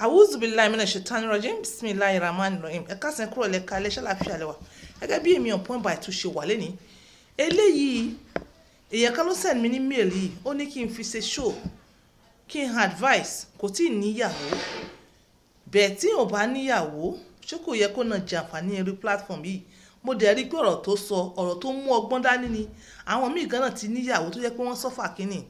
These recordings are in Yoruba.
Awuzubilayi mina shaitani rajim, bisimilayi rahman rahim. Ẹ káàsán, kúrò lẹ́ka alẹ́, ṣàlàfíà lẹ́wà. Gẹ́gẹ́ bí èmi on point by two ṣe wà lẹ́ni eléyìí, èèyàn kan ló send mi ní mail yìí. Ó ní kí n fi ṣe show, kí n advice. Kò tí ì níyàwó bẹ́ẹ̀. Tí ò bá níyàwó, ṣé kò yẹ kó náà jẹ àǹfààní irú platform yìí? Mo dẹ̀ rí pé ọ̀rọ̀ tó sọ, ọ̀rọ̀ tó mú ọgbọ́n dání ni. Àwọn míì gan náà ti níyàwó tó jẹ́ pé wọ́n suffer kínní.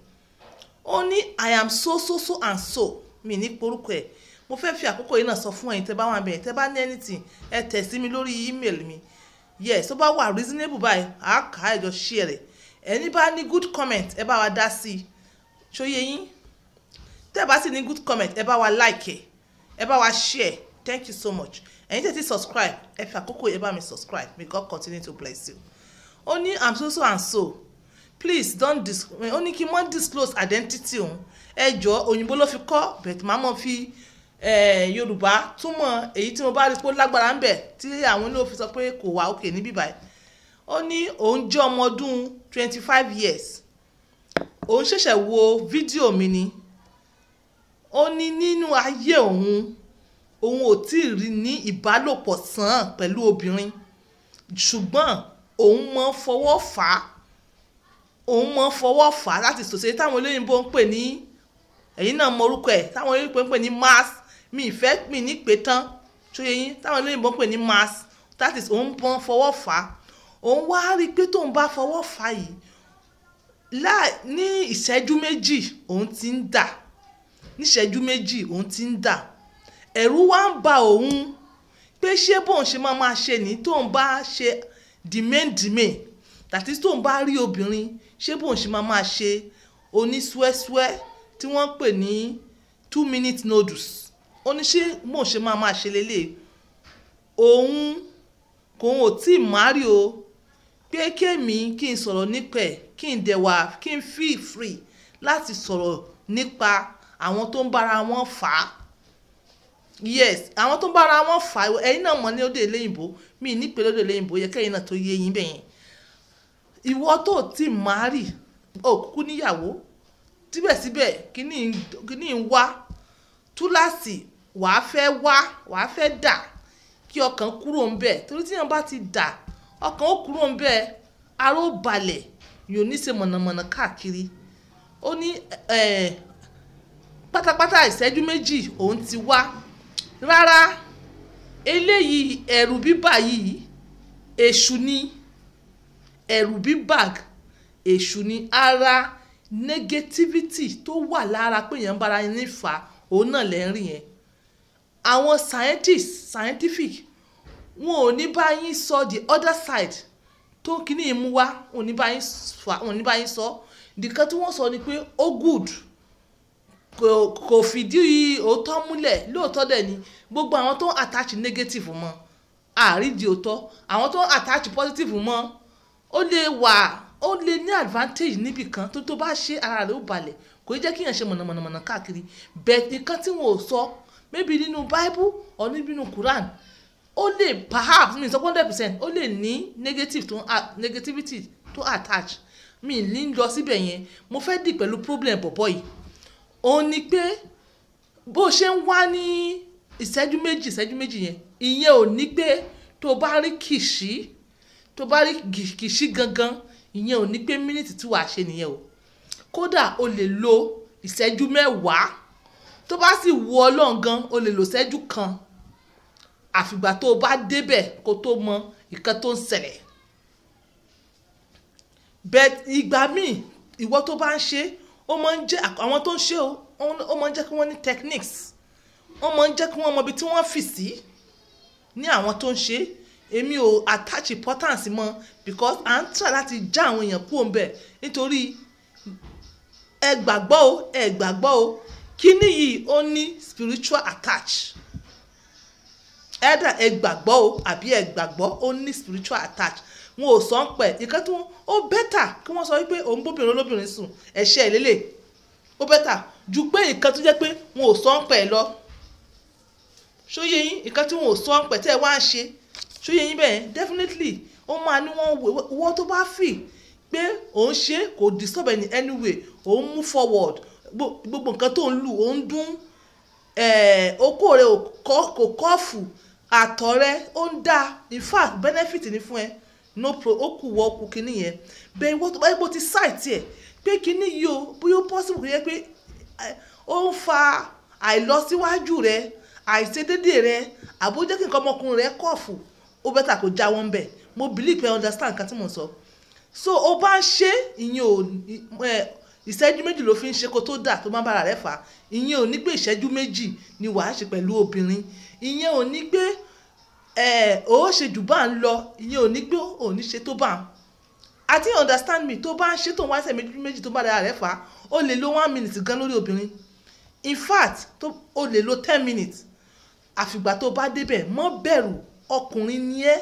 Ó ní, "I am so so so and so." Mi ní porúkọ ẹ̀. Mo fẹ́ fi àkókò yìí náà sọ fún ẹ̀yin tẹ́ bá wà bẹ̀rẹ̀, tẹ́ bá ní anything, ẹ tẹ̀ sí mi lórí email mi. Yes, tó bá wà reasonable báyìí, à á kà á, ẹjọ́ share rẹ̀. Ẹni bá ní good comment, ẹ bá wa dá sí i. Ṣó yé yín? Tẹ́ bá sì ní good comment, ẹ bá wa like ẹ, ẹ bá wa share. Thank you so much. Ẹ̀yin tẹ́ ti subscribe, ẹ fi àkókò yìí, ẹ bá mi subscribe. May God continue to bless you. Ó ní, "I'm so so and so, please don't dis." Ó ní kí n mọ́ disclose identity òun. Ẹ jọ, òyìnbó ló fi kọ́, but màá mọ̀ fi Yorùbá túmọ̀ èyí tí mo bá rí pé ó lágbára ń bẹ̀, tí àwọn ilé òfin sọ pé kò wá òkè níbí báyìí. Ó ní òun jẹ́ ọmọ ọdún 25 years, òun ṣẹ̀ṣẹ̀ wo fídíò mi ni. Ó ní nínú ayé òun, òun ò tí ì rí ní ìbálòpọ̀ sàn pẹ̀lú obìnrin, ṣùgbọ́n òun mọ̀ fọwọ́ fà á, òun mọ̀ fọwọ́ fà á láti sòsè táwọn olóyìnbó ń pè ní, ẹ̀yin náà mọ orúkọ ẹ̀, táwọn olóyìnbó ń pè ní mass. Mi ìfẹ́ mi ní pé tán. Ṣó yé yín? Táwọn olóyìnbó ń pè ní mass, that is, òun mọ̀ fọwọ́ fà á. Òun wá rí i pé tóun bá fọwọ́ fà á yìí láì ní ìṣẹ́jú 2, òun ti ń dà. Ní ìṣẹ́jú 2, òun ti ń dà. Ẹ̀rù wá ń ba òun pé ṣé bóun ṣe máa máa ṣe ní tóun bá ṣe dìmẹ́ǹdìmẹ́, that is, tóun bá rí obìnrin, ṣé bóun ṣe máa máa ṣe oníṣúẹ́ṣúẹ́ tí wọ́n ń pè ní 2 minute noodles? Ó ní ṣé bóun ṣe máa máa ṣe lélẹ̀? Òun kò ò tí ì marry o, pé kémi kí n sọ̀rọ̀ nípa ẹ̀, kí n dẹ̀ wá, kí n feel free láti sọ̀rọ̀ nípa àwọn tó ń bára wọn fà á. Yes, àwọn tó ń bára wọn fà á, ẹ̀yin náà mọ̀ ní òde eléyìnbó mi ní pé lóde eléyìnbó yẹ kẹ́yìn náà tó yé yín bẹ́yẹn. Ìwọ tó ti marry, ó kúkú níyàwó, síbẹ̀síbẹ̀ kíní ń wá túláàsì, wàá fẹ́ wá, wàá fẹ́ dà kí ọkàn kúrò ń bẹ̀, torí tí yẹn bá ti dà, ọkàn ó kúrò ń bẹ̀, ara ó balẹ̀, yóò ní ṣe mọ̀nàmọ̀nà káàkiri. Ó ní pátápátá ìṣẹ́jú 2 òun ti wá. Rárá, eléyìí, ẹ̀rù bíbà yìí, èṣù ni. Ẹ̀rù bíbà, èṣù ni. Ara negativity tó wà lára pé èèyàn ń bára ẹni fà, òun náà lẹ́ ń rí yẹn. Àwọn scientists, scientific, wọn ò ní bá yín sọ the other side tó kíní yìí mú wá. Wọn ò ní bá yín fà, wọn ò ní bá yín sọ. Nǹkan tí wọ́n sọ ni pé ó good, kò fìdí òótọ́ múlẹ̀. Lóòótọ́ dẹ̀ ni gbogbo àwọn tó ń attach negative mọ́ àrídìí òótọ́. Àwọn tó ń attach positive mọ́, ó lè wà, ó lè ní advantage níbì kan tó bá ṣe, ara rẹ̀ ó balẹ̀, kò ní jẹ́ kí èèyàn ṣe mọ̀nàmọ̀nà káàkiri. But nǹkan tí wọn ò sọ, maybe nínú Bible or nínú Quran, ó lè perhaps, mi sọ 100%, ó lè ní negative tó negativity tó attach. Mi ní lọ síbẹ̀ yẹn. Mo fẹ́ dì pẹ̀lú problem bọ̀bọ̀ yìí. Òun ni pé bó ṣe ń wá ní ìṣẹ́jú 2, ìṣẹ́jú 2 yẹn, ìyẹn ò ní pé tó bá rí kìṣí, tó bá rí kìṣí gangan, ìyẹn ò ní pé minute tí wàá ṣe nìyẹn o. Kódà o lè lo ìṣẹ́jú 10. Tó bá sì wù Ọlọ́run gan, o lè lo ìṣẹ́jú 1. Àfìgbà tó o bá débẹ̀ kó tó mọ nǹkan tó ń ṣẹlẹ̀. But ìgbà míì, ìwọ tó bá ń ṣe, ó máa ń jẹ́ àwọn tó ń ṣe o, ó máa ń jẹ́ kí wọ́n ní techniques, ó máa ń jẹ́ kí wọ́n mọ ibi tí wọ́n fì sí ní àwọn tó ń ṣe. Èmi ò attach importance mọ́, because à ń try láti já àwọn èèyàn kúrò ńbẹ̀, nítorí ẹ gbàgbọ́ o, ẹ gbàgbọ́ o, kíní yìí, ó ní spiritual attach. Either ẹ gbàgbọ́ o àbí ẹ gbàgbọ́, ó ní spiritual attach. Wọn ò sọ ń pẹ̀ nǹkan tí wọ́n. Ó better kí wọ́n sọ wípé òun bóbìnrin olóbìnrin sùn, ẹ̀ṣẹ̀ ìlélẹ̀, ó better ju pé nǹkan tó jẹ́ pé wọn ò sọ ń pẹ̀ lọ. Ṣó yé yín? Nǹkan tí wọn ò sọ ń pẹ̀ tẹ́ ẹ wá ń ṣe, ṣó yé yín bẹ́ẹ̀? Definitely, ó máa ní wọ́n wọ́n tó bá fì pé òun ṣe, kò disturb any anyway, òun move forward, gbogbo nǹkan tó ń lù, òun dún. Okó rẹ kò kọ́ọ̀fù, àtọ̀ rẹ ó ń dá. In fact, benefit ni fún ẹ. No pro, ó kù wọ okùn kínní yẹn bẹ́ẹ̀. Ìwọ tó bá yẹ kó ti site ẹ̀ pé kínní yìí o, bóyá ó possible kó yẹ pé ó ń fa àìlọsíwájú rẹ, àìṣedédé rẹ, àbó jẹ́ kí nǹkan ọmọkùnrin rẹ kọ́ọ̀fù, ó better kó jáwọ́ ń bẹ̀. Mo believe pé understand nǹkan tí mo ń sọ. So ó bá ń ṣe ìyẹn ò ìṣẹ́jú 2 ló fi ń ṣe kó tó dà tó máa bára rẹ̀ fà á. Ìyẹn ò ní pé ìṣẹ́jú 2 ni wàá ṣe pẹ̀lú obìnrin. Ìyẹn ò ní pé ó ṣe jù bá ń lọ. Ìyẹn ò ní pé ò ní ṣe tó bá ń. Àti understand me, tó bá ń ṣe tó ń wá ẹsẹ̀ méjì méjì tó bá dára rẹ̀ fà á, ó lè lo 1 minute gan lórí obìnrin. In fact, tó ó lè lo 10 minutes. Àfìgbà tó bá débẹ̀, mọ́ bẹ̀rù. Ọkùnrin ni ẹ́,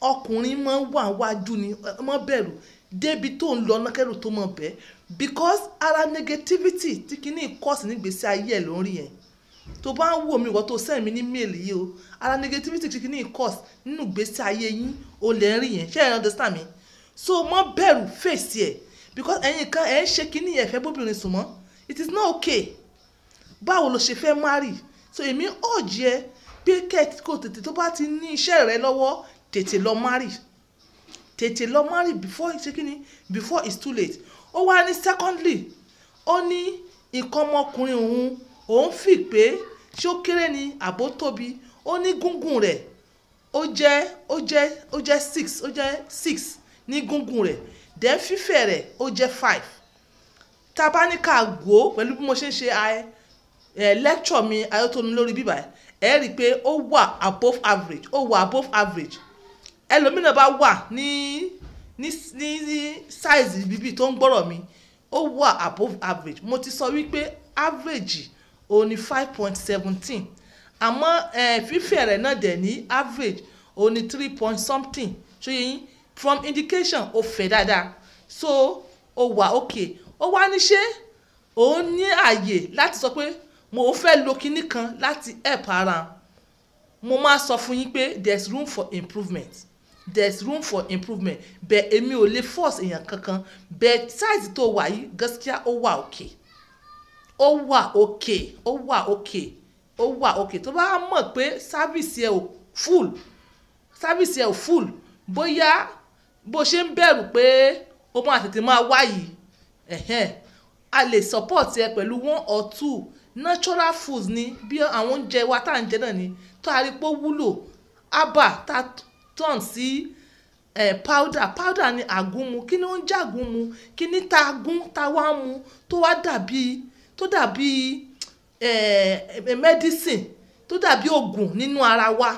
ọkùnrin máa ń wà wájú ni. Mọ́ bẹ̀rù débi tó ń lọ nákẹ́rù tó mọ̀ bẹ́ẹ̀, because ara negativity tí kìíní cause nígbèésí ayé ẹ̀ ló ń rí yẹn. Tó bá ń wò mí, ìwọ tó send mi ní mail yìí o, ara negativity tí kìíní cause nínú ìgbésí ayé yín o lè ń rí yẹn. Ṣé ẹ understand me? So mọ́ bẹ̀rù, face ẹ̀, because ẹ̀yin kan ẹ̀ ń ṣe kìíní yẹn, fẹ́ bóbìnrin sùn mọ́. It is not okay. Báwo lo ṣe fẹ́ marry? So èmi urge ẹ pé kẹ́ kó tètè, tó bá ti ní iṣẹ́ rẹ lọ́wọ́, tètè lọ marry, tètè lọ marry before ṣe kíni, before it's too late. Ó wá ní secondly, ó ní nǹkan ọmọkùnrin òun, òun fi pé ṣé ó kéré ni àbó tóbi. Ó ní gúngùn rẹ̀ ó jẹ́ 6, ó jẹ́ 6 ní gúngùn rẹ̀, then fífẹ̀ rẹ̀ ó jẹ́ 5. Tá a bá ní ká gbó pẹ̀lú bí mo ṣe ń ṣe ẹ lecture mi ayọ́tónu lórí bíbá ẹ, rí i pé ó wà above average, ó wà above average. Ẹlòmíràn bá wà ní size bíbí tó ń gbọ́rọ̀ mi, ó wà above average. Mo ti sọ wípé average òun ní 5.17, àmọ́ fífẹ̀ rẹ̀ náà dẹ̀ ní average òun ní three point something. Ṣó yé yín? From indication, ó fẹ̀ dáadáa, so ó wà okay. Ó wá ní ṣé òun ní àyè láti sọ pé mo fẹ́ lo kinní kan láti help ara. Mo máa sọ fún yín pé there is room for improvement, there is room for improvement. Bẹ́ẹ̀ èmi ò lè force èèyàn kankan. Bẹ́ẹ̀ size tó wà yìí, gaskiya, ó wà okay, ó wà okay, ó wà okay, ó wà okay. Tó bá mọ̀ pé cervix ẹ ò full, cervix ẹ ò full, bóyá bó ṣe ń bẹ̀rù pé ó máa tètè máa wá yìí, ẹ̀hẹ́n, a lè support ẹ pẹ̀lú one or two natural foods ni, bí àwọn oúnjẹ wa tá à ń jẹ náà ni, tó a rí pé ó wúlò, herbal tá a turn sí powder. Powder ni àgúnmu. Kí ni ó ń jẹ́ àgúnmu? Kí ni tá a gún, tá a wá mu, tó wá dàbí, tó dàbí medicine, tó dàbí oògùn nínú ara wa,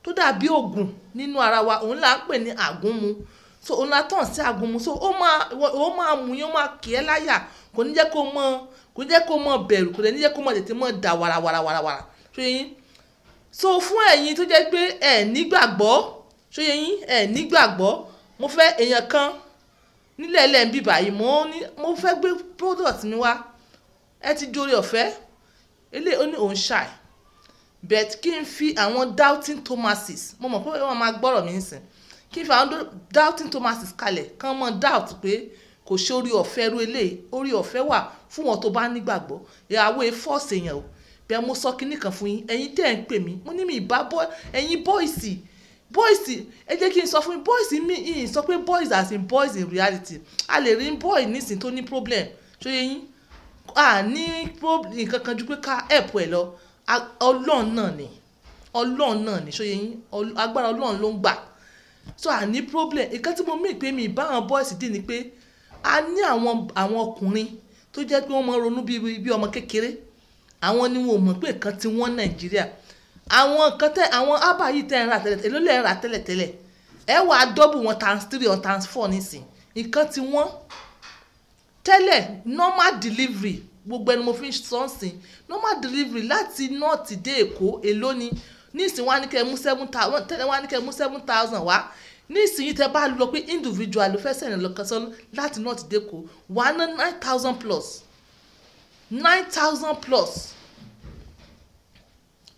tó dàbí oògùn nínú ara wa, òun là ń pè ní àgúnmu. So òun la tàn sí àgúnmu. So ó máa mú yín, ó máa kì ẹ́ láyà, kò ní jẹ́ kó mọ, kò ní jẹ́ kó mọ bẹ̀rù, kò ní jẹ́ kó mọ tètè mọ dà wàràwàràwàrà. Ṣó yé yín? So fún ẹ̀yin tó jẹ́ pé ẹ nígbàgbọ́, ṣó yé yín, ẹ nígbàgbọ́, mo fẹ́ èèyàn kan nílẹ̀ ẹlẹ́ ń bí báyìí, mo ní mo fẹ́ gbé product mi wá. Ẹ ti jórí ọ̀fẹ́ eléyìí. Ó ní òun ṣàì, but kí n fi àwọn doubting Thomases, mo mọ̀ pé wọ́n máa gbọ́rọ̀ mi nísìn, kí n fi àwọn doubting Thomases kalẹ̀ kán mọ́ doubt pé kò ṣe orí ọ̀fẹ́ rú eléyìí. Orí ọ̀fẹ́ wà fún wọn tó bá nígbàgbọ́. Ìyàwó e force èèyàn o. Bẹ́ẹ̀ mo sọ kinní kan fún yín, ẹ̀yin tẹ́ ẹ̀ ń pè mí, mo ní mi ìbá bọ́ ẹ̀yin boys, boys, ẹ jẹ́ kí n sọ fún yín, boys mi ìyìn sọ pé boys as in boys. In reality, a lè rí boy nísìn tó ní problem. Ṣó yé yín? A ní nǹkan kan ju pé ká help ẹ lọ. Ọlọ́run náà ni, Ọlọ́run náà ni. Ṣó yé yín? Agbára Ọlọ́run ló ń gbà. So a ní problem. Nǹkan tí mo mí pé mi ìbá àwọn boys dín ni pé a ní àwọn ọkùnrin tó jẹ́ pé wọ́n máa ń ronú bí ọmọ kékeré. Àwọn ni wọn ò mọ̀ pé nǹkan tí wọ́n Nàìjíríà, àwọn nǹkan tẹ, àwọn ábà yìí tẹ́ ń rà tẹ́lẹ̀, èló lẹ́ ń rà tẹ́lẹ̀tẹ́lẹ̀? Ẹ wàá double wọn times three or times four nísìn. Nǹkan tí wọ́n tẹ́lẹ̀, normal delivery, gbogbo ẹni mo fi ń sọ ń sìn, normal delivery láti north dé Èkó, èló ni nísìn? Wọ́n á ní kẹ́ mú 7,000 tẹ́lẹ̀, wọ́n á ní kẹ́ mú 7,000 wá. Nísìnyí, tẹ́ bá lọ pé individual ló fẹ́ sẹ̀rìn lọ kan láti north dé Èkó, wàá ná 9,000 plus, 9,000 plus.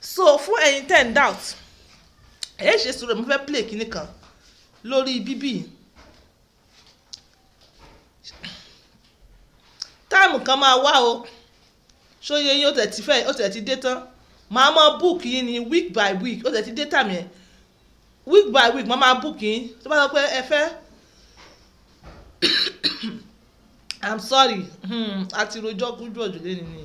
So fún ẹ̀yin tẹ́ ń doubt, ẹ ṣe sùúrù. Mo fẹ́ play kinní kan lórí bíbí. Time kan máa wá o. Ṣóyè yín? Ó tẹ̀ ti fẹ́, ó tẹ̀ ti dé tán. Màá mọ book yín ní week by week. Ó tẹ̀ ti dé tàmí ẹ̀, week by week màá máa book yín. Tó bá sọ pé ẹ fẹ́, I'm sorry, àti rojọ́ kújú ọ̀jọ̀ lẹ́nu ni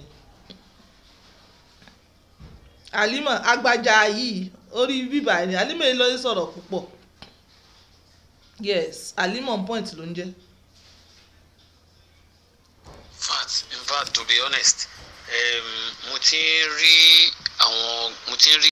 Àlímọ̀ agbájá yìí orí bíbà ni. Àlímọ̀ yìí lọ sọ̀rọ̀ púpọ̀. Yes, Àlímọ̀ on point ló ń jẹ́. In fact, to be honest, mo ti ń rí àwọn, mo ti ń rí.